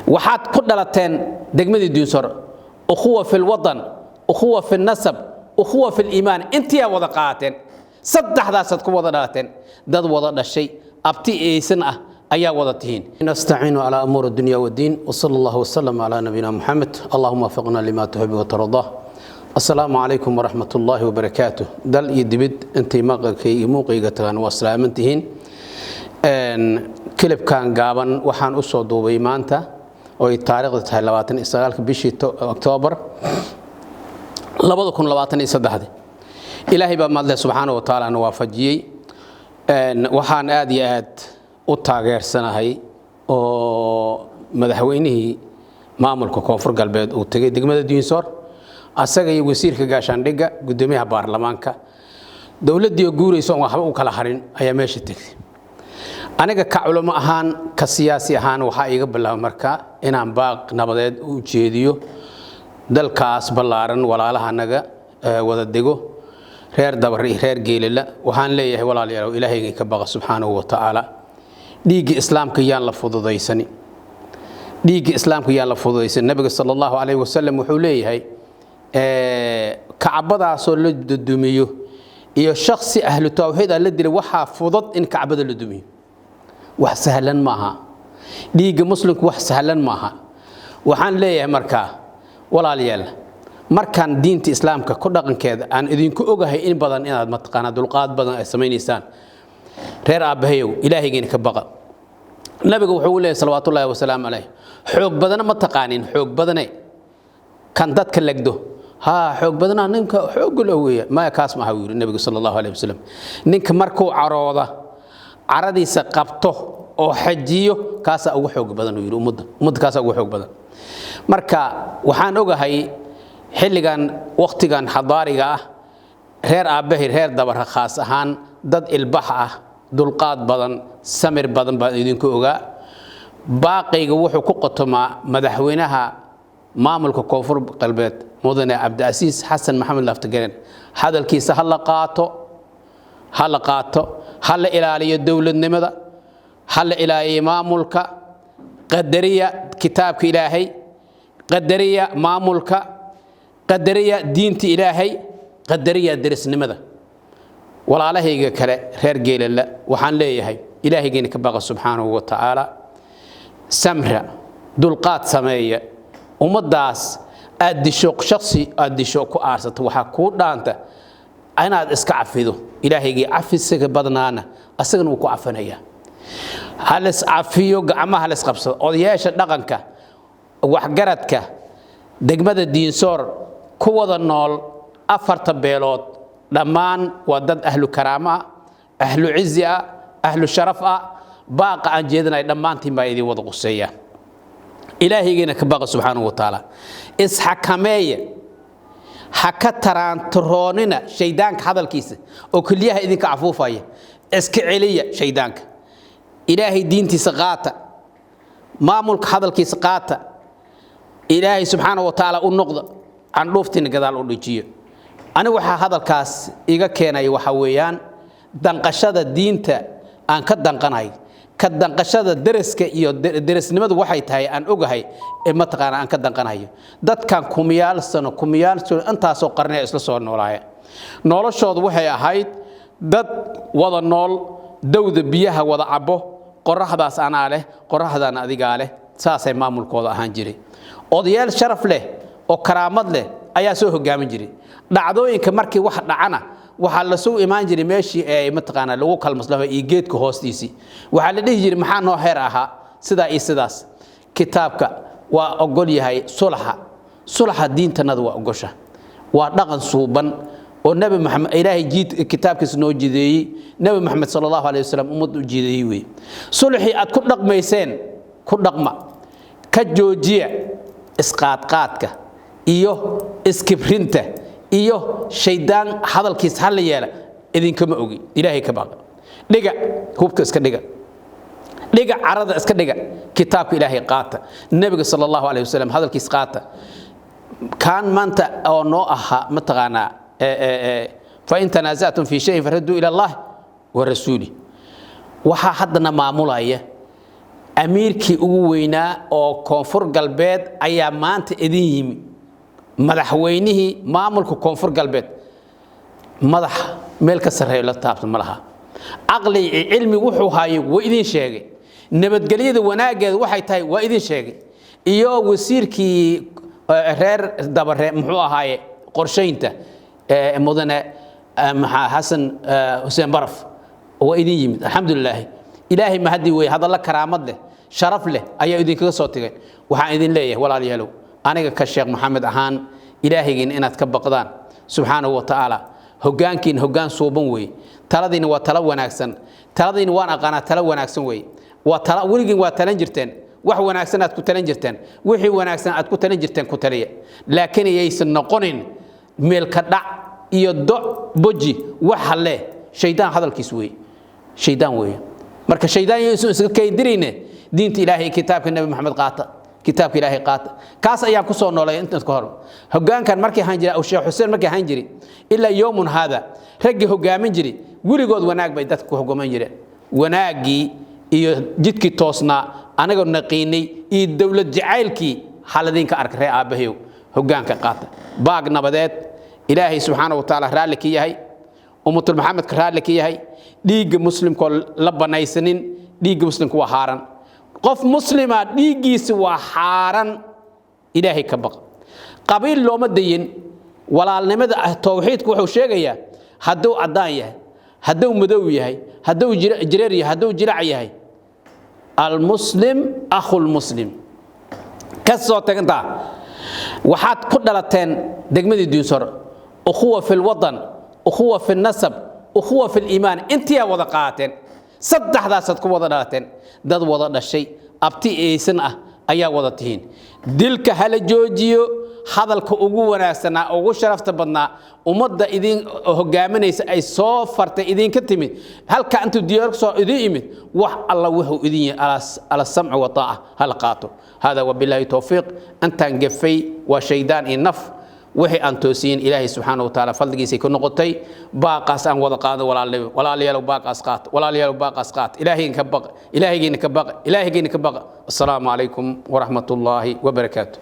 Waxaad ku dhalateen degmadii Diinsor. Ukhuwa fi lwadan, ukhuwa fi nasab, ukhuwa fi liimaan, intiyaa wada qaateen, saddexdaasaad ku wada dhalateen, dad wada dhashay, abti eysan ah ayaa wada tihiin. Nastaciinu calaa umuur dunya wadiin, wsala allahu wasalam calaa nabiyina Muxamed. Allahuma wafiqna lima tuxibu watardaa. Assalaamu calaykum waraxmat ullaahi wabarakaatuh. Dal iyo dibid intay maqalkay iyo muuqayga tagaan, waa salaaman tihiin. Kilibkan gaaban waxaan u soo duubay maanta oo ay taariikhda tahay 29-ka bishii Oktoobar 2023. Ilaahay baa mahadleh subxaana wa tacaala na waafajiyey. Waxaan aad iyo aad u taageersanahay oo madaxweynihii maamulka Koonfur Galbeed uu tegay degmada Diinsoor, asaga iyo wasiirka gaashaandhigga, guddoomiyaha baarlamaanka. Dowladdii oo guurayso oon waxba u kala harin ayaa meesha tegtay. Aniga ka culamo ahaan, ka siyaasi ahaan, waxaa iiga bilaabay marka inaan baaq nabadeed u jeediyo dalkaas ballaaran, walaalahanaga wada dego, reer Dabare iyo reer Geelila. Waxaan leeyahay, walaalayaal, Ilaahayga ka baqa subxaanahu wa tacaala. Dhiigga Islaamka yaan la fududaysani, dhiigga Islaamka yaan la fududaysan. Nabiga sala allahu calayhi wasalam wuxuu leeyahay, kacbadaasoo la dumiyo iyo shaksi ahlu tawxiid ah la dilay, waxaa fudud in kacbada la dumiyo. Wax sahlan maaha dhiigga muslimku, wax sahlan maaha. Waxaan leeyahay markaa, walaalayaal, markaan diinta Islaamka ku dhaqankeeda aan idinku ogahay in badan inaad mataqaanaa dulqaad badan ay samaynaysaan, reer aabbahayow, Ilaahaygiina ka baqa. Nabiga wuxuu u leeyahay salawaatullaahi wasalaamu calayh, xoog badana ma taqaanin? Xoog badane kan dadka legdo, haa, xoog badanaa ninka xoogga loo weeya. Maya, kaas maaha, wuu yidhi Nabigu sala allahu alayh wasalam. Ninka markuu carooda caradiisa qabto oo xajiyo, kaasaa ugu xoog badan, uu yidhi. Ummadda kaasaa ugu xoog badan. Marka waxaan ogahay xilligan, wakhtigan xadaariga ah, reer aabbahay, reer Dabara khaas ahaan, dad ilbax ah, dulqaad badan, samir badan baan idinku ogaa. Baaqayga wuxuu ku qotomaa madaxweynaha maamulka Koonfur Galbeed, mudane Cabdicasiis Xasan Maxamed Laftagareen. Hadalkiisa ha la qaato, ha la qaato, ha la ilaaliyo dowladnimada, ha la ilaaliyo maamulka. Qadariya kitaabka Ilaahay, qadariya maamulka, qadariya diinta Ilaahay, qadariya derisnimada. Walaalahayga kale reer Geelala waxaan leeyahay, Ilaahaygeena ka baqa subxaanahu wa tacaala, samra, dulqaad sameeya. Ummaddaas aad disho, shaksi aad disho ku aarsato, waxaa kuu dhaanta inaad iska cafido. Ilaahaygii cafisiga badnaana asagana wuu ku cafinayaa. Halis cafiyo, gacmaha halis qabsado. Odayaasha dhaqanka, waxgaradka degmada Diinsoor ku wada nool, afarta beelood dhammaan waa dad ahlu karaamo ah, ahlu cizi ah, ahlu sharaf ah. Baaqa aan jeedinay dhammaantiin baa idin wada quseeya. Ilaahaygiina ka baqa subxaanahu wa tacaala, isxakameeya, ha ka taraantaroonina shaydaanka hadalkiisa oo keliyaha idinka cafuufaya. Iska celiya shaydaanka. Ilaahay diintiisa qaata, maamulka hadalkiisa qaata, Ilaahay subxaana wa tacaala u noqda, candhuuftiina gadaal u dhejiyo. Anigu waxaa hadalkaas iga keenaya waxaa weeyaan danqashada diinta aan ka danqanahay, ka danqashada deriska iyo derisnimadu waxay tahay aan ogahay ee mataqaana aan ka danqanayo. Dadkan kumiyaal sano, kumiyaal sano, intaasoo qarni isla soo noolaaya, noloshoodu waxay ahayd dad wada nool, dawda biyaha wada cabo, qoraxdaas anaa leh, qoraxdaan adigaa leh, saasay maamulkooda ahaan jiray. Odayaal sharaf leh oo karaamad leh ayaa soo hogaamin jiray dhacdooyinka. Markii wax dhacana, waxaa lasoo imaan jiray meeshii ee mataqaanaa lagu kalmaslama iyo geedka hoostiisii. Waxaa la dhihi jiray, maxaa noo heer ahaa? Sidaa iyo sidaas. Kitaabka waa ogol yahay sulaxa. Sulaxa diintanada waa ogosha, waa dhaqan suuban oo Nebi Maxamed Ilaahay jiid kitaabkiisa noo jideeyey, Nebi Maxamed sala allahu alayh wasalam ummad u jideeyey wey. Sulxii aad ku dhaqmayseen ku dhaqma, ka joojiya isqaadqaadka iyo iskibrinta iyo shaydaan hadalkiis ha la yeela. Idinkama ogi. Ilaahay ka baqa, dhiga hubka, iska dhiga, dhiga carada, iska dhiga, kitaabka Ilaahay qaata, Nebiga sala allahu alayh wasalam hadalkiis qaata. Kaan maanta oo noo ahaa mataqaanaa, fain tanaasactum fi shayin faraduu ila Allah wa rasuuli. Waxaa haddana maamulaya Amiirkii ugu weynaa oo Koonfur Galbeed ayaa maanta idin yimi, madaxweynihii maamulka Koonfur Galbeed. Madax meel ka sarreeyo la taabto ma laha. Caqli iyo cilmi wuxuu haayay waa idin sheegay. Nabadgelyada wanaaggeeda waxay tahay waa idin sheegay. Iyo wasiirkii reer Dabare, muxuu ahaaye, qorshaynta, mudane maxaa Xasan Xuseen Baraf, waa idin yimid. Alxamdulilaahi, Ilaahay mahadii weeye. Hadallo karaamad leh, sharaf leh ayaa idinkaga soo tegay. Waxaan idin leeyahay, walaalayaalow, aniga ka Sheekh Maxamed ahaan, Ilaahaygiina inaad ka baqdaan subxaanahu wa tacaala. Hoggaankiina hoggaan suuban weeye, taladiina waa talo wanaagsan. Taladiina waan aqaanaa, talo wanaagsan weeye. Waa tala weligiin waa talan jirteen, wax wanaagsan aad ku talan jirteen. Wixii wanaagsan aad ku talan jirteen ku taliya, laakiin yaysan noqonin meelka dhac iyo doc boji. Wax halle shaydaan hadalkiis weeye, shaydaan weeye. Marka shaydaan yaysan iska kaydirayne, diinta Ilaahay, kitaabka Nabi Maxamed qaata, kitaabka Ilaahay qaata. Kaas ayaan ku soo noolay intaas ka hor. Hoggaankan markii ahaan jiray Sheekh Xuseen, markii ahaan jiray ilaa yowmun haada, raggii hoggaamin jiray weligood wanaag bay dadka ku hoggaamin jireen. Wanaaggii iyo jidkii toosnaa anagoo naqiinay iyo dowlad jacaylkii haladinka arka. Ree aabbahayow, hoggaanka qaata baag nabadeed. Ilaahay subxaana wa tacaala raalli ka yahay, ummatul Maxamedka raalli ka yahay. Dhiigga muslimkoo la banaysanin, dhiigga muslimka waa xaaran. Qof muslima dhiiggiisa waa xaaran. Ilaahay ka baqa, qabiil looma dayin. Walaalnimada towxiidku wuxuu sheegayaa hadduu caddaan yahay, hadduu madow yahay, hadduu jireer yahay, hadduu jilac yahay, almuslim akhulmuslim. Ka soo tagantaa waxaad ku dhalateen degmadii Diinsor. Ukhuwa fi lwadan, ukhuwa fi nasab, ukhuwa fi liimaan, intiyaa wada qaateen. Saddexdaasaad ku wada dhalateen, dad wada dhashay, abti eysan ah ayaa wada tihiin. Dilka hala joojiyo. Hadalka ugu wanaagsanaa, ugu sharafta badnaa, ummadda idin hogaaminaysa ay soo fartay, idinka timid halka intuu diyaar soo idin imid, wax alla wuxuu idin yahay ala samcu wa taaca hala qaato. Hada wabilaahi towfiiq. Intaan gefay waa shaydaan iyo naf. Wixii aan toosiyin Ilaahay subxaana wa tacaala fadligiisay ku noqotay. Baaqaas aan wada qaado, walaalayaal. Baaqaas qaata, walaalayaal, baaqaas qaata. Ilaahaygiina ka baqa, Ilaahaygiina ka baqa, Ilaahaygiina ka baqa. Assalaamu calaykum waraxmat ullaahi wabarakaatu.